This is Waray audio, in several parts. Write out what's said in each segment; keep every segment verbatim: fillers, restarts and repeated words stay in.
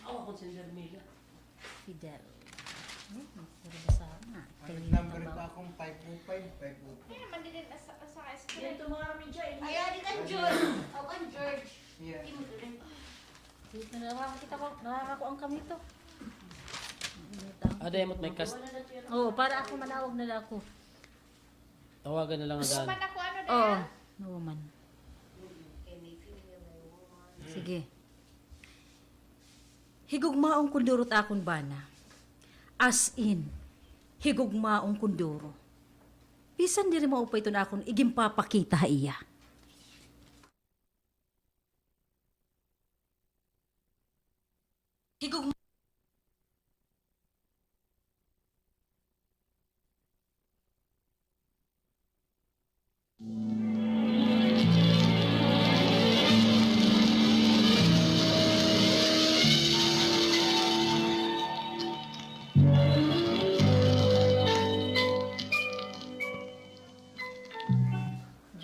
Awa kon sender, Mila. Fidel. Hmm, pero basta na. May number pa akong five oh five, five oh five. Kaya man din asa, asa ka. Yan, ito mga ramidya, eh. Ay, adi kan George. Aw, kan George. Yeah. Imo diri. Dito na lang, kita ko, nakakakuan kami ito. Ada, imot may kas- Oo, para ako manawag na lang ako. Tawagan na lang. Gusto man ako, ano na. Oo, woman. Sige. Higugmaon kon duro it akon bana. As in, higugmaon kon duro. Bisan diri maupay iton akon iginpapakita ha iya. Higugma-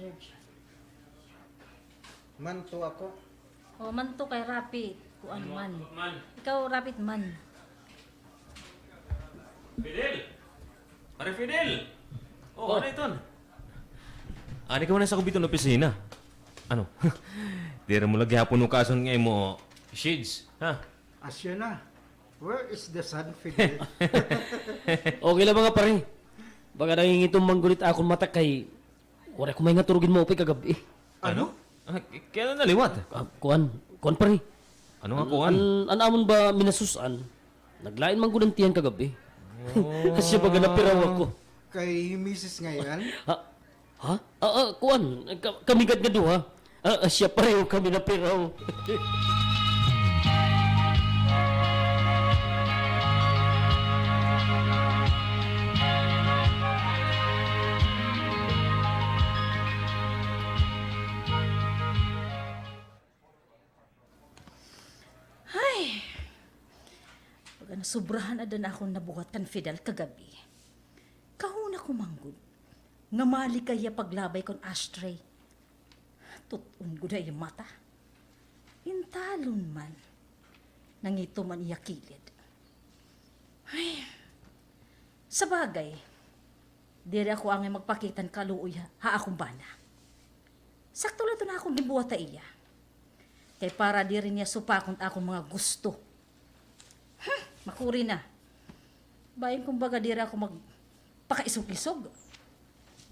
George. Manto ako. O, manto kay rapit. Kuan man. Man. Ikaw, rapit man. Fidel! Pare Fidel! O, ano iton? Adi ka man sa kubiton opisina. Ano? Diri mo la gihapon hukason nga imo shades, ha? Asya na. Where is the sun, Fidel? Okay la, mga pare. Baga nangingitom man gud it akon mata kay waray ko maingat turog hin maupay kagab-i. Ano? Ah, k-, kay ano na liwat? Ah, kuan, kuan, pare. Ano nga kuan? An, an amon ba minasus-an, naglain man gud an tiyan kagab-i. Asya baga napiraw ako. Kay misis ngay-an? Ha? Ha? Ah, ah, kuan, ka-, kami gad nga duha. Ah, ah, siya pareho kami napiraw. Ay! Baga nasobrahan ada an akon nabuhat kan Fidel kagab-i. Kahuna ko man gud nga malikay hiya paglabay kon ashtray. Tut-on gud ha iya mata. Intalon man. Nangitom an iya kilid. Ay, sa bagay, diri ako angay magpakita hin kaluoy ha, ha akon bana. Sakto la iton akon ginbuhat ha iya. Kay para diri niya supakon it akon mga gusto. Hmm, makuri na. Bangin kon baga diri ako magpakaisog-isog.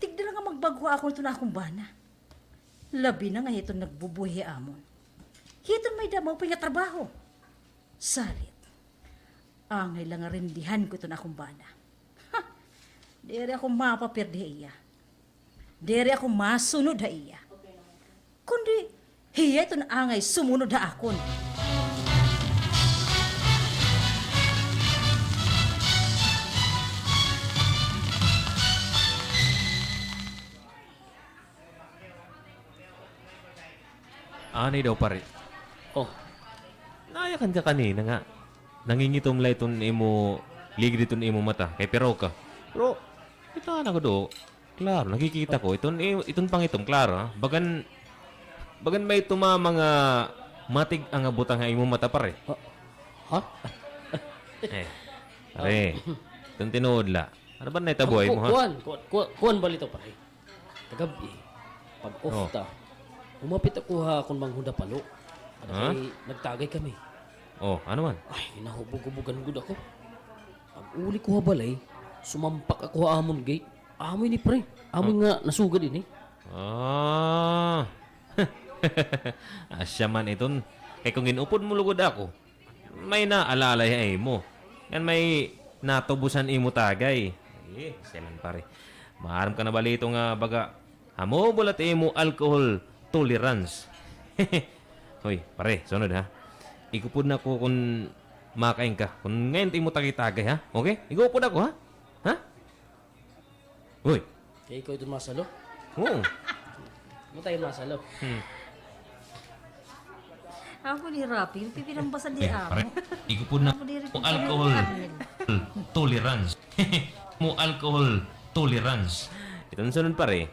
Tigda la nga magbag-o ha akon iton akon bana. Labi na nga hiton nagbubuhi ha amon. Hiton may-ada maupay nga trabaho. Salit. Angay la nga rindihan ko iton akon bana. Ha! Diri ako mapapirdi ha iya. Diri ako masunod ha iya. Kundi, hiya iton angay sumunod ha akon. Anay daw, pare. Oh. Nayakan ka kanina nga nangingitom la iton imo ligid iton imo mata kay piraw ka. Pero, kita na ko do. Klaro, nakikita ko. Iton, i-, iton pangitom, klaro, ha? Bagan, bagan may tumama nga matig-a nga butang ha imo mata, pare. Ha? Ha? Eh, pare, iton tinuod la. Ano ba nahitabo ha imo, ha? Kuan, kuan, kuan, kuan bala ito, pare. Kagab-i, pag-off ta, humapit ako ha akon manghod ha palo. Ada kay nagtagay kami. Oh, ano man? Ay, nahubog-hubogan gud ako. Pag-uli ko ha balay, sumampak ako ha amon gate. Amo ini, pre. Amo nga nasugad ini. Ah. Asya man iton. Kay kon gin-upod mo lugod ako, may naalalay ha imo. Ngan may natubusan imo tagay. Eh, siya man, pare. Maaram ka na bala ito nga baga hamubo la it imo alcohol tolerance. Hoy, pare, sunod ha. Ikupod na ko kon Makain ka. Kun ngain it imo tagay-tagay, ha? Okay? Ig-upod ako, ha? Ha? Uy. Kay ikaw iton masalo? Oo. Imo tagay masalo. Hmm. Ako ni Rapi, pipinambasal di ako. Ig-upod na. Ako diri mo alcohol tolerance. Mo alcohol tolerance. Iton sunod, pare.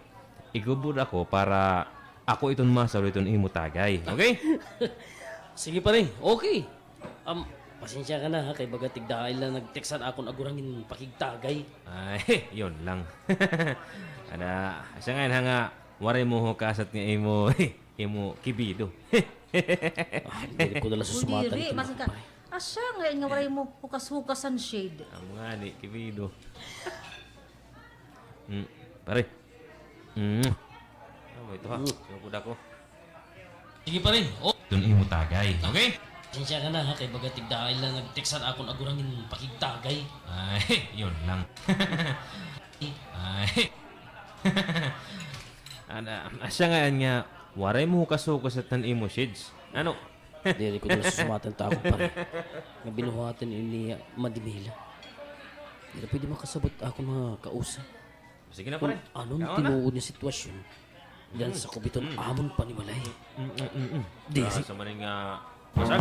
Ig-upod ako para ako iton masalo iton imo tagay. Okay? Sige, pare. Okay. Am, pasensya ka na, ha, kay baga tigdahil na nag-text an akon agurang hin pakigtagay. Ay, yun lang. Ada, asya ngain ha nga waray mo hukasat nga imo, imo kibido. Ah, diri ko na la susumatan. Diri, masin ka. Asya ngain nga waray mo hukas-hukas an shade. Amo ngani, kibido. Mm, pare. Mm. Amo ito, ha. Sugod ako. Sige, pare. Oh. Iton imo tagay. Okay? Pasensya ka na, ha, kay baga tigdahil na nag-text an akon agurang hin pakigtagay. Ay, yun lang. Ay. Ada, asya ngain nga waray mo hukas-hukas iton imo shades. Ano? Diri ko na la susumatan ta ako, pare. Nga binuhatan ini Madi Mila. Diri pwede makasabot akon mga kausa. Sige na, pare. Kun ano an tinuod nga sitwasyon. Diyan sa kubiton amon panimalay. Mm, mm, mm, mm. Diri. Sa maning, ah, basag.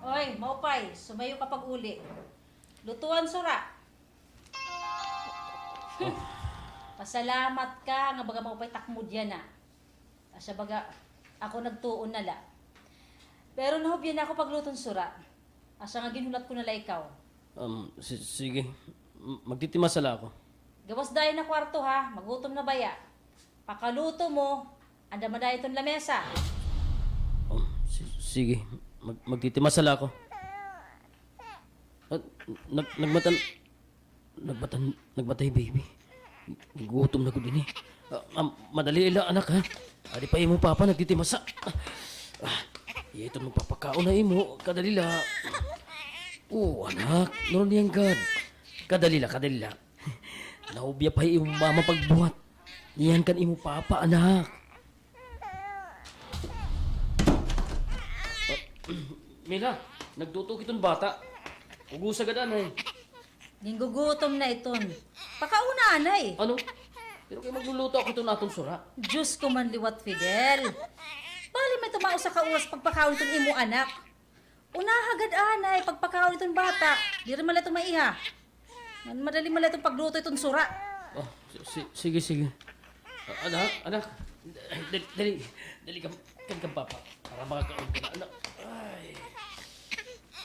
Oy, maupay, sumayo ka pag-uli. Lutuan sura. Oh. Pasalamat ka nga baga maupay takmod yana. Asya baga, ako nagtuon na la. Pero nahubya na ako pagluton sura. Asya nga ginhulat ko na la ikaw. Um, si-, sige. M-, magtitimasa la ako. Gawas dayon ha kwarto, ha. Magutom na baya. Pakaluto mo, andama dayon iton lamesa. Um, si-, sige. Mag-, magtitimasa la ako. Ah, nag-, nagmatan-, Nagbatan-, nagmatay, baby. Gutom na gud ini. Ah, ah, madali la, anak, ha? Adi pa imo papa nagtitimasa. Ah, iya iton magpapakaon ha imo. Kadali la. Oh, anak, nurun niyan gad. Kadali la, kadali la. Nahubya pa imo mama pagbuhat. Niyan kan imo papa, anak. Ah, Mila, nagtutok iton bata. Ugosa gad anay. Gingugutom na iton. Pakauna anay. Ano? Pero kay magluluto ako iton aton sura. Diyos ko man liwat, Fidel. Bali may tumao sa kauras pagpakaon iton imo anak. Unaha gad anay pagpakaon iton bata. Diri man la iton maiha. Ngan madali man la iton pagluto iton sura. Oh, si-, si-, sige, sige. Ah, anak, anak. Dali, dali, dali ka, kan, kan papa. Para makakaon ka na, anak. Ay.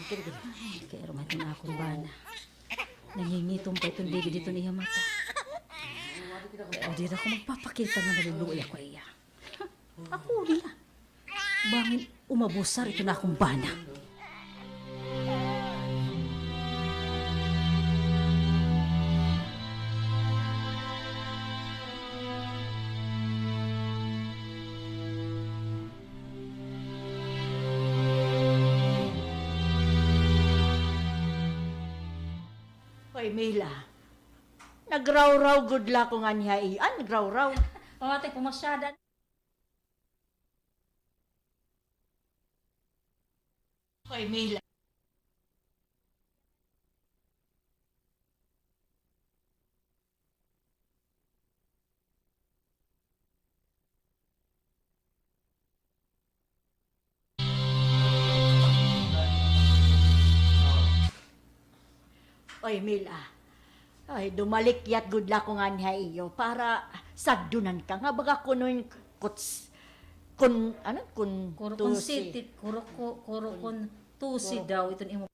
Dali ka na. Ay, kay arma iton akon bana. Nangingitom pa iton didi didto niya mata. Ay, diri ako magpapakita nga naluluoy ako iya. Ako na. Bangin umabusar iton akon bana. Hoy, Mila. Nagrawraw gud la ko nganhi ha iyo. Ah, nagrawraw. O, ate, pumasyada. Hoy, Mila. Oy, Mila. Ay, dumalikyat gud la ko nganhi ha iyo para sagdunan ka nga baga kuno hin kuts-, kun, ano, kun tusi. Kuro kun sitit, kuro ku-, kuro kun tusi daw iton imo.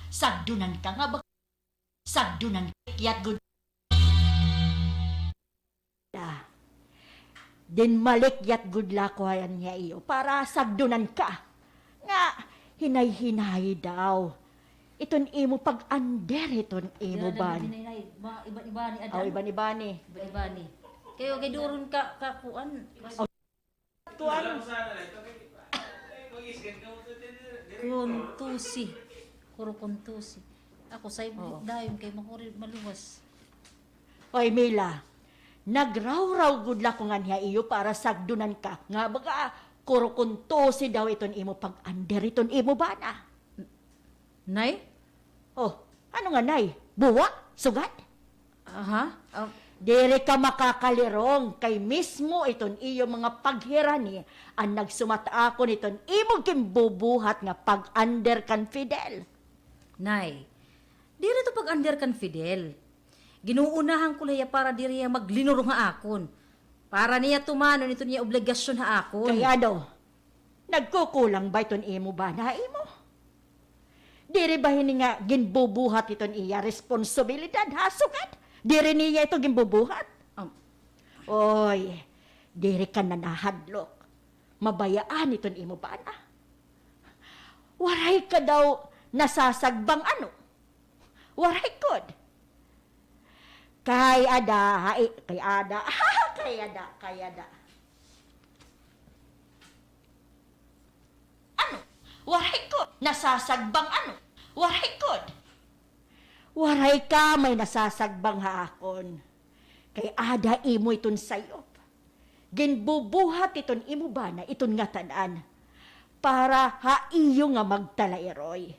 Sagdunan ka nga ba- Sagdunan ka, likyat gud. Dinmalikyat gud la ako han hiya iyo para sagdunan ka. Nga, hinay-hinay daw iton imo pag-under hiton imo bana. Hinay-hinay, ma-, iban-ibani, aw, iban-ibani. Iban-ibani. Kay, kay duron ka, ka kuan. Kuan. Kuntusi. Kurukuntusi. Ako say dayon kay makuri maluwas. Oy, Mila, nagrawraw gud la ako ngan hiya iyo para sagdunan ka. Nga baga, kurukuntusi daw iton imo pag-under iton imo bana. Nay? Oh, ano nga, Nay? Buwa? Sugad? Aha. Ah. Diri ka makakalirong kay mismo iton iyo mga paghirani an nagsumat akon iton imo ginbubuhat nga pag-under kan Fidel. Nay, diri ito pag-under kan Fidel. Ginuunahan ko la hiya para diri hiya maglinurong ha akon. Para niya tumanon iton iya obligasyon ha akon. Kay ano? Nagkukulang ba iton imo bana ha imo? Diri ba hini nga ginbubuhat iton iya responsibilidad, ha, sugad? Diri niya ito ginbubuhat? Um. Oy, diri ka na nahadlok. Mabayaan iton imo bana. Waray ka daw nasasagbang ano? Waray gud. Kay ada, hai, kay ada, kay ada, kay ada. Ano? Waray gud. Nasasagbang ano? Waray gud. Waray ka may nasasagbang ha akon. Kay ada imo iton sayop. Ginbubuhat iton imo bana iton ngatanan para ha iyo nga magtalairoy.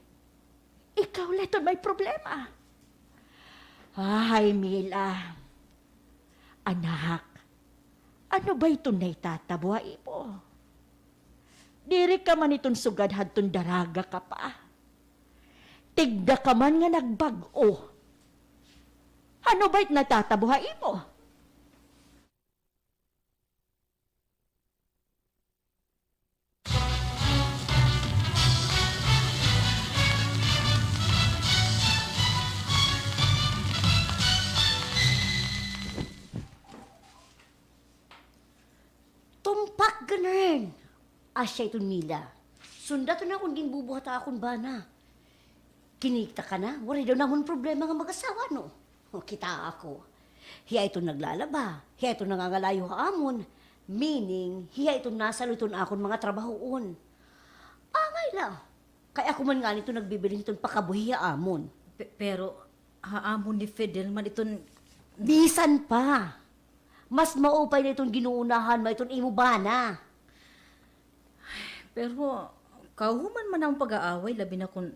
Ikaw la iton may problema. Ay, Mila. Anak, ano ba iton naitatabo ha imo? Diri ka man iton sugad hadton daraga ka pa. Tigda ka man nga nagbag-o. Ano ba it naitatabo ha imo? Tumpak ganern! Asya iton Mila. Sunda iton akon ginbubuhat ha akon bana. Kinikita ka na, waray daw namon problema nga mag-asawa, no? O, kitaa ko. Hiya iton naglalaba, hiya iton nangangalayo ha amon. Meaning, hiya iton nasalo iton akon mga trabahoon. Angay la. Kay ako man ngani iton nagbibilin hiton pakabuhi ha amon. Pe-, pero, ha amon ni Fidel man iton. Bisan pa. Mas maupay na iton ginuunahan mo iton imo bana. Pero, kahuman man an pag-aaway, labi na kon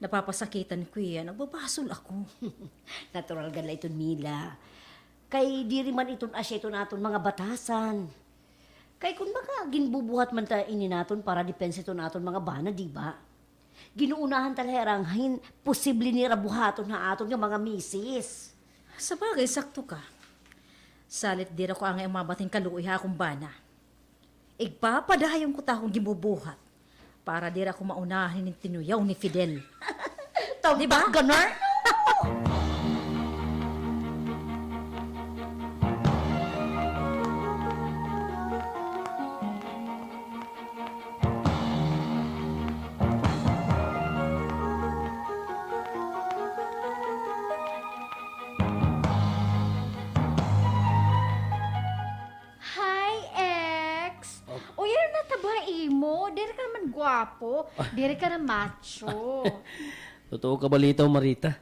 napapasakitan ko hiya, nagbabasol ako. Natural gad la iton, Mila. Kay diri man iton asya iton aton mga batasan. Kay kon baga, ginbubuhat man ta ini naton para depensa iton aton mga bana, di ba? Ginuunahan ta la hira hin posible nira buhaton ha aton nga mga misis. Sabagay, sakto ka. Salit diri ako angay umabot hin kaluoy ha akon bana. Igpapadayon ko ta akon ginbubuhat para diri ako maunahan hinin tinuyaw ni Fidel. Di ba? Tambak ganern! Hi, ex! Uy, ano natabo ha imo? Diri ka naman gwapo. Diri ka na macho. Totoo ka balita, Marita.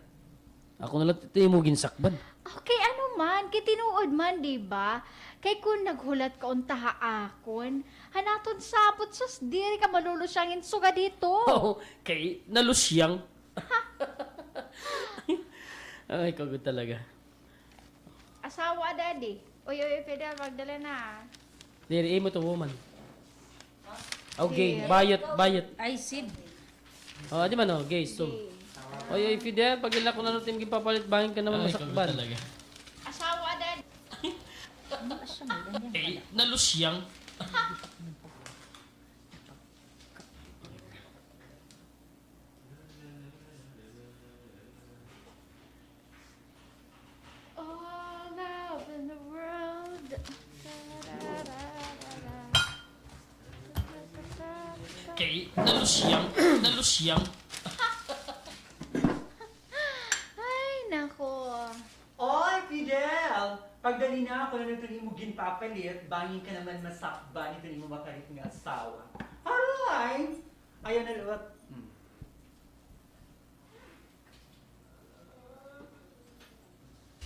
Ako na la it imo ginsakban. Okay, ano man, kay tinuod man, di ba? Kay kon naghulat ka unta ha akon, han aton sapot, sus, diri ka malulusyang hin sugad hito. Oo, kay nalusyang. Ay, ikaw gud talaga. Asawa, daddy. Uy, uy, Fidel, magdala na. Diri, imo to, woman. Okay, bayot, bayot. Ay, Sid. Oh, di man, oh, gays, so. Oy, oy, Fidel, pag-ila ko na rin ginpapalit, bangin ka naman masakban. Asawa, dad. Eh, nalusyang. Ay, nalusyang, nalusyang. Ay, nako. Oy, Fidel! Pagdali na, ako na nito nimo ginpapalit, bangin ka naman masakban nito nimo makarit nga asawa. Aray! Ayaw na liwat. Hmm.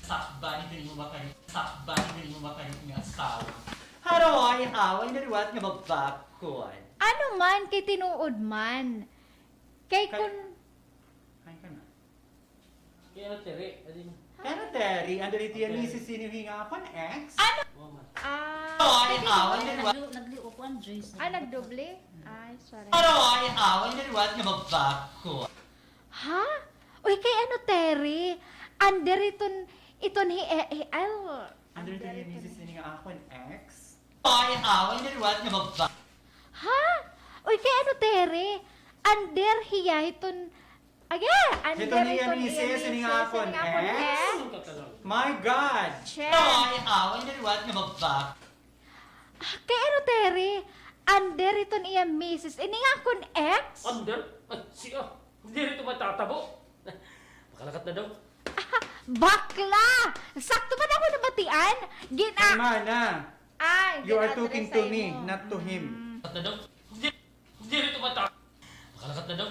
Sakban ito nimo makarit, sakban ito nimo makarit nga asawa. Haroy, away na liwat nga babakon. Ano man, kay tinuod man. Kay kun... Ay, ka na. Kay ano, Terry? Ano yun? Kay ano, Terry? Under ito yan, misis sino hinga ako, an ex? Ano? Ah, away na liwat. Nagli-, nagli-, upo ang Joyce. Ah, nagdoble? Ay, sorry. Haroy, away na liwat nga babakon. Ha? Uy, kay ano, Terry? Under iton, iton hi, eh, hi, ay, under iton hi misis ini nga akon ex? Ay, away na liwat nga babakon. Ha? Uy, kay ano, Terry? Under hiya iton, aga, under iton hiya misis ini nga akon ex? My God! Ay, away na liwat nga babakon. Ah, kay ano, Terry? Under iton iya misis ini nga akon ex? Under? Ay, siya. Diri ito matatabo. Makalakat na daw. Ah, bakla! Sakto ba na ako nabatian? Gina- Tama na. Ay, you are talking to me, not to him. Makalakat na daw. Di-, diri ito mata-, makalakat na daw.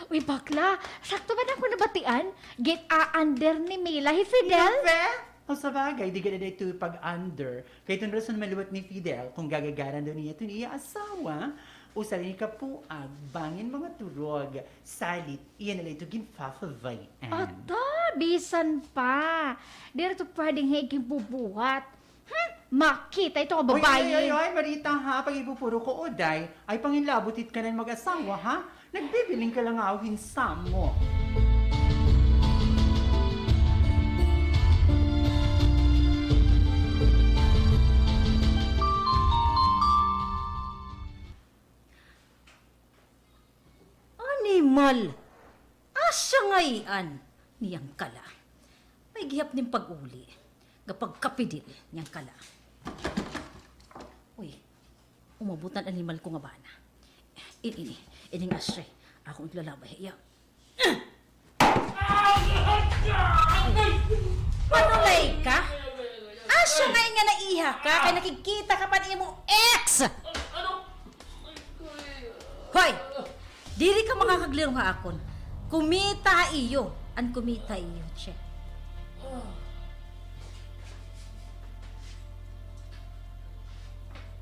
Uy, bakla! Sakto ba na ako nabatian? Gin-a-under ni Mila hi Fidel? Ina, Fe? O, sa bagay, di gad na ito pag-under. Kay iton rason maliwat ni Fidel, kon gagagaran daw niya iton iya asawa, usa la ini ka puag, bangin mga turog, salit, iya na la ito ginfa-fabay-an. Ata, bisan pa. Diri ito pwedeng higin bubuhat. Hmm, makita ito nga babaye. Oy, oy, oy, oy, Marita, ha, pag-ipupuro ko, Uday, ay pangilabot it kanan mag-asawa, ha? Nagbibiling ka la ngaw hin samok. Animal! Asya ngay-an, niyang kala. May gihap nin pag-uli. Nga pagkapidil, niyang kala. Uy, umabot an animal ko nga bana. Ini, ini, ining asya, ako iglalabay, iya. Panulay ka? Asya ngay-an nga naiha ka, kay nakigkita ka pa han imo ex! Hoy! Diri ka makakaglirong ha akon. Kumita ha iyo. An kumita ha iyo, che.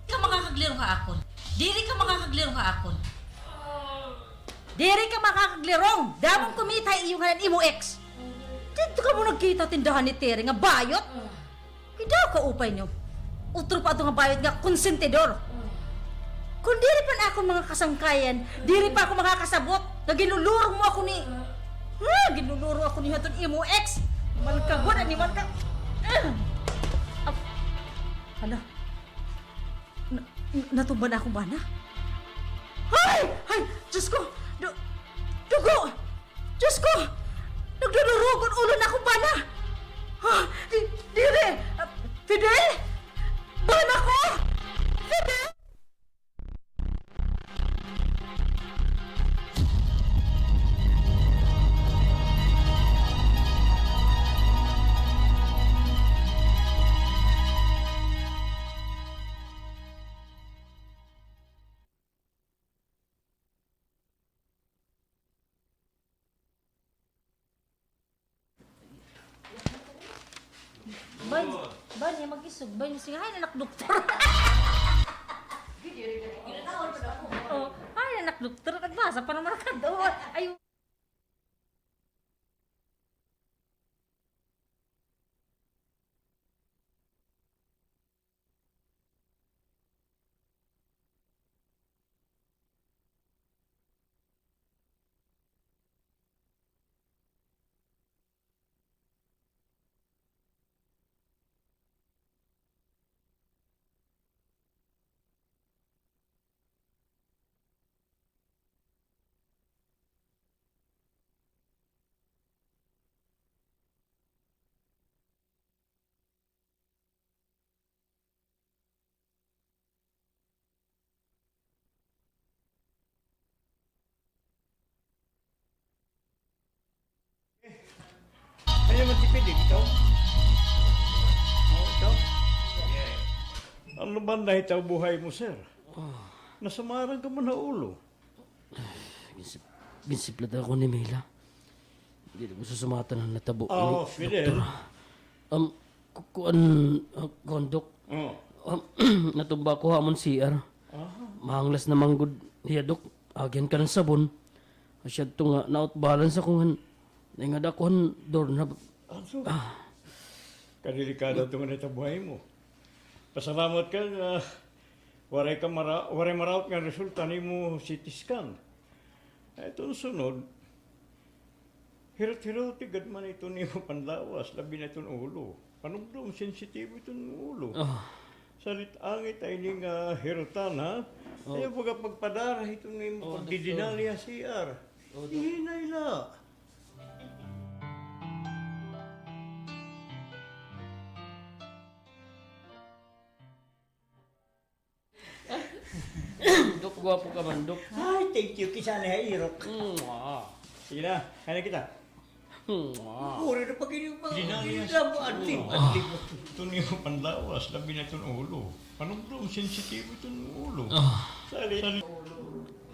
Diri ka makakaglirong ha akon. Diri ka makakaglirong ha akon. Diri ka makakaglirong! Damo an kumita ha iyo ngan an imo ex. Didto kamo nagkita ha tindahan ni Terry nga bayot. Kay daw kaupay niyo. Utro pa adto nga bayot nga konsentidor. Kon diri pa an akon mga kasangkayan, diri pa ako makakasabot nga ginlulurong mo ako ni, ha, ginlulurong ako ni hadton imo ex. Animal ka gud, animal ka. Ah! Hala. Na, na, natumba na akon bana. Hay! Hay! Diyos ko! Du-, dugo! Diyos ko! Nagdudurog an ulo han akon bana! Ha? Di, diri! Ah, Fidel? Bana ko! Fidel! Ban, ban, iya mag-isog, ban, sige, hay, anak doktor. Oh, hay, anak doktor, nagbasa pa naman ka doon. Ay, Pwede ikaw? Oh, ikaw? Ano ba an nahitabo ha imo, sir? Ah. Nasamaran ka man ha ulo? Ginsip-, ginsiplat ako ni Mila. Diri ko susumatan an natabo ini, Doktor. Um, ku-, kuan, ah, kuan, Dok. Oh. Um, natumba ako ha amon C R. Ah. Mahanglas na man gud hiya, Dok. Agihan ka hin sabon. Asya adto nga na-out balance ako ngan naingad ako han doorknob. Ah, so, kadelikado adto nga nahitabo ha imo. Pasalamat ka nga waray ka mara-, waray maraot nga resulta han imo C T scan. Ay, iton sunod, hirot-hiroti gad man iton imo panlawas, labi na iton ulo. Panugdom, sensitibo iton ulo. Ah. Salit angay ta ini nga hirotan, ha? Oh. Ayaw baga pagpadara hiton imo pagdidinali ha C R. Oh, Dok. Ihinay la. Dok, gwapo ka man, Dok. Ay, thank you. Kisa na ha irok. Mwah. Sige na, kaya na kita. Mwah. Puro na pag-inom mo. Sige na, sige na. Adlib, adlib. Iton imo panlawas, labi na iton ulo. Panugdom, sensitibo iton ulo. Ah. Sali, sali.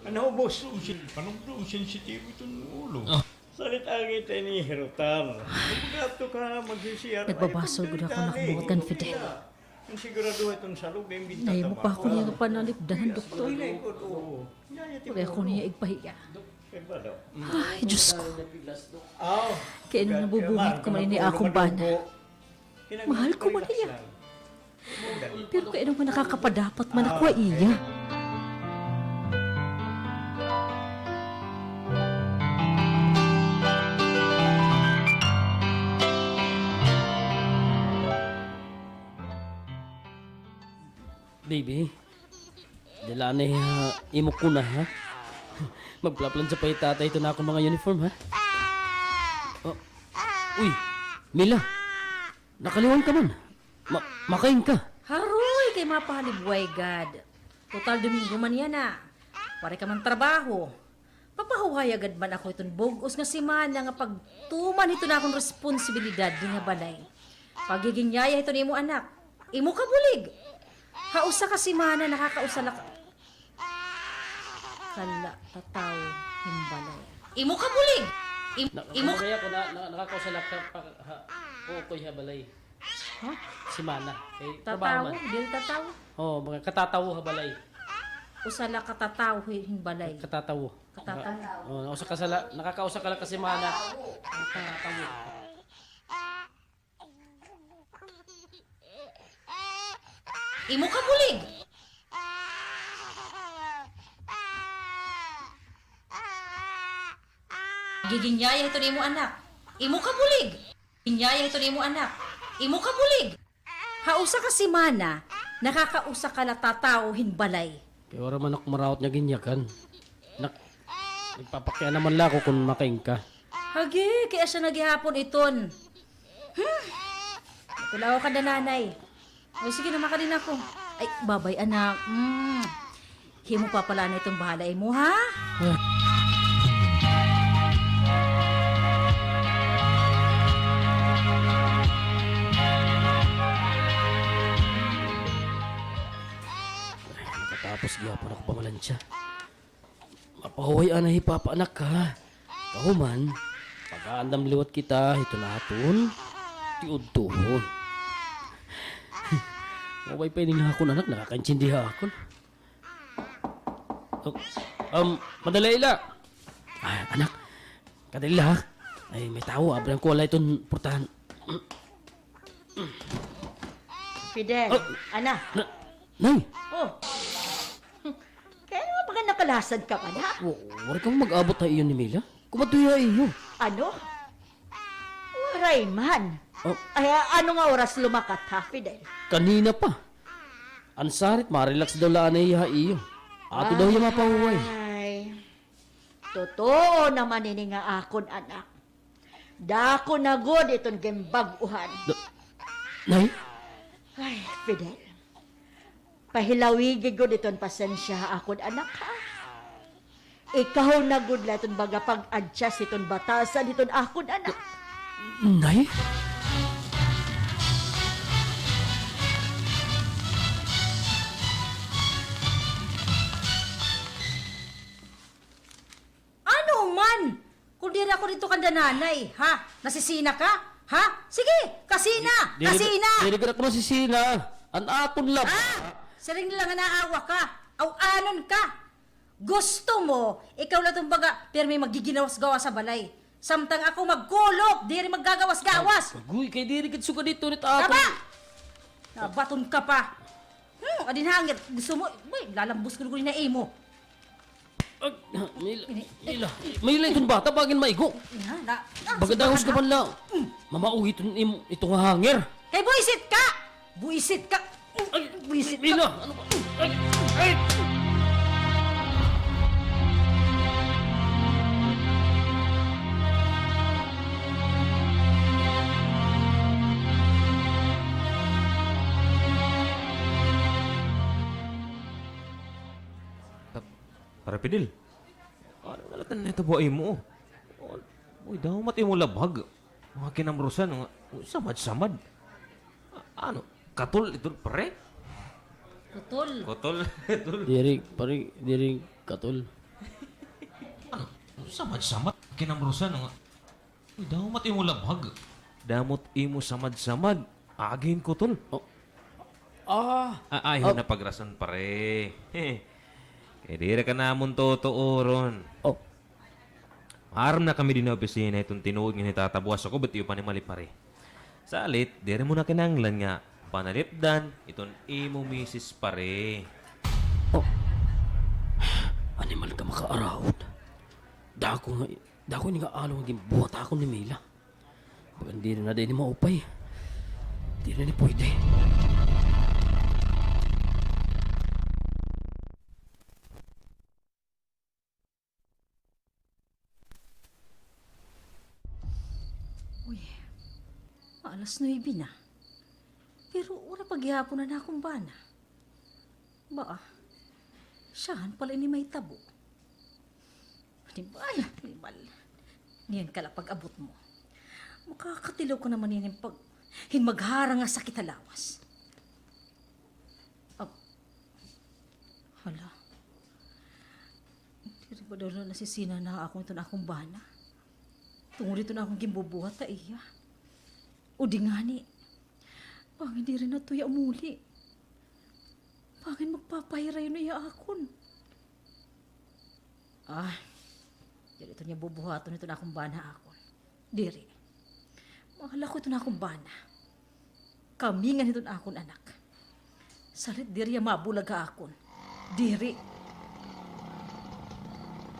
Ano, boss? Panugdom, sensitibo iton ulo. Ah. Salit angay ta ini hirotan. Pag-adto ka, mag-C R. Nagbabaso gud ako, nakabot kan Fidel. An sigurado iton salog, may imbinta. Nahimo pa ako niya nga panalipdan han doktor. Waray ako niya igpahiya. Ay, Diyos ko. Kay ano nabubuhat ko man ini akon bana. Mahal ko man hiya. Pero kay ano nga nakakapadapat man ako ha iya. Baby, dala anay ha imo kuna, ha? Magplaplansya pa hi tatay hiton akon mga uniform, ha? Oh. Uy, Mila. Nakaliwan ka man. Ma-, makain ka. Haroy, kay mapahalibway gad. Total, Domingo man yana. Waray ka man trabaho. Mapahuwaya gad man ako hiton bug-os nga semana nga pagtuman hiton akon responsibilidad dinhi ha balay. Pagiging yaya hiton imo anak. Imo kabulig. Ha usa ka semana, nakakausa la ka- Kala, tatawo hin balay. Imo kabulig! Im-, na-, imo ka- Kaya ko na, na, nakakausa la ka pa, ha, kukoy ha balay. Ha? Semana. Kay trabaho man. Tatawo? Diri tatawo? Oo, mga katatawo ha balay. Usa la katatawo hi-, hin balay. Katatawo. Katatawo. Oo, usa ka sala, nakakausa ka la ka semana. Katatawo. Imo kabulig! Giginyaya hiton imo anak. Imo kabulig! Ginyaya hiton imo anak. Imo kabulig! Ha usa ka semana, nakakausa ka la tatawo hin balay. Kay waray man ako maraot nga ginyakan. Nak-, nagpapakiana man la ako kon makain ka. Hagi, kay asya na gihapon iton. Hmm. Matulaw ka da, nanay. O, sige na, makain ako. Ay, babay, anak. Mm. Hi Papa la anay iton bahala ha imo, ha? Ay, nakatapos gihapon ako pamalansya. Mapahuway anay hi Papa, anak, ha? Kahuman, pag-aandam liwat kita hiton aton tiudtohon. Maupay pa ini nga akon anak, nakakaintindi ha akon. Oh, um, madali la. Ah, anak, kadali la, ha? Ay, may tawo, abrihan ko la iton portahan. Fidel, oh, ana. Na-, Nay! Oh. Kay ano nga baga nakalasad ka man, ha? Wa-, waray ka man mag-abot ha iyo ni Mila? Kumadto hiya ha iyo. Ano? Waray man. Oh. Ay, a-, ano nga oras lumakat, ha, Fidel? Kanina pa. An sarit, ma-relax daw la anay hiya ha iyo. Ato daw hiya mapahuway. Ay. Totoo naman ini nga akon anak. Dako na gud iton ginbag-ohan. Da-, Nay? Ay, Fidel. Pahilawigi gud iton pasensya ha akon anak, ha? Ikaw na gud la iton baga pag-adjust hiton batasan hiton akon anak. Nay? Ano man? Kon diri ako didto kanda nanay, ha? Nasisina ka? Ha? Sige, kasina! Diri, kasina! Diri gad ako nasisina. An akon la ba? Ah! Siring na la nga naawa ka. Aw-anon ka. Gusto mo, ikaw la iton baga, pirmi maggiginawas-gawas ha balay. Samtang ako magkulop, diri maggagawas-gawas. Agoy, kay diri gad sugad didto it akon. Tama! Nabaton ka pa. Hmm, adi na hanger. Gusto mo, bay, lalambos ko na imo. Ay, Mila, Mila, Mila, iton bata, bangin maigo. Na, na, na, baga dangos ka man la. Mamaugi iton, im-, ito nga hanger. Kay buisit ka! Buisit ka! Ay, buisit ka! Mila, ano ba? Ay, ay! Pare Fidel, ano na la it natabo ha imo? Uy, damo man it imo labhag. Mga kinamrosan nga, uy, samad-samad. A-, ano, katol ito, pare? Kutol. Kutol, kutol. Diri, pare, diri katol. Ano, samad-samad. Kinamrosan nga, uy, damo man it imo labhag. Damo it imo samad-samad. Agi hin kutol. Oh. Ah. Ah, ayaw na pagrason, pare. Kay diri ka namon tutuoron. Oh. Maaram na kami dinhi ha opisina hiton tinuod nga natabo ha sakob hit iyo panimalye, pare. Salit, diri mo na kinahanglan nga panalipdan iton imo misis, pare. Oh. Animal ka makaarawod. Dako nga Dako ini nga alon nga ginbuhat ha akon ni Mila. Bagan diri na dinhi maupay. Diri na ini pwede. Uy, alas nuebe na. Pero waray pa gihapon an akon bana. Ba, siyahan pa la ini mahitabo. Hannibal, Hannibal. Niyan ka la pag-abot mo. Makakatilaw ka naman niyan hin pag-, hin magharang nga sakit ha lawas. Ab-, hala. Diri ba daw la nasisina na ha akon iton akon bana? Tungod hiton akon ginbubuhat ha iya. O di ngani, bangin diri na tuya umuli. Bangin magpapahirayo na hiya ha akon. Ah, diri ito niya bubuhaton iton akon bana ha akon. Diri. Mahal ako iton akon bana. Kami ngan hiton akon anak. Salit diri hiya mabulag ha akon. Diri.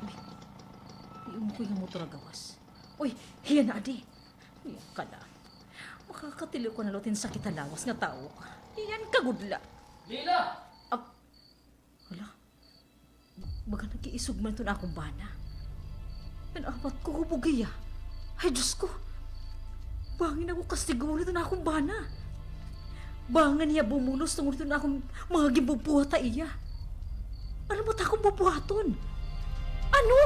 Uy, iyon ko nga motor ha gawas. Uy, hiya na adi. Hiya ka la. Makakatilaw ka na liwat hin sakit ha lawas nga tawo ka. Hiyan ka gud la. Mila! Ab-, hala. Baga nag-iisog man iton akon bana. An abat ko hubog hiya. Ay, Diyos ko. Bangin ako kastiguhon hiton akon bana. Bangin hiya bumulos tungod hiton akon mga ginbubuhat ha iya. Ano ba it akon bubuhaton? Ano?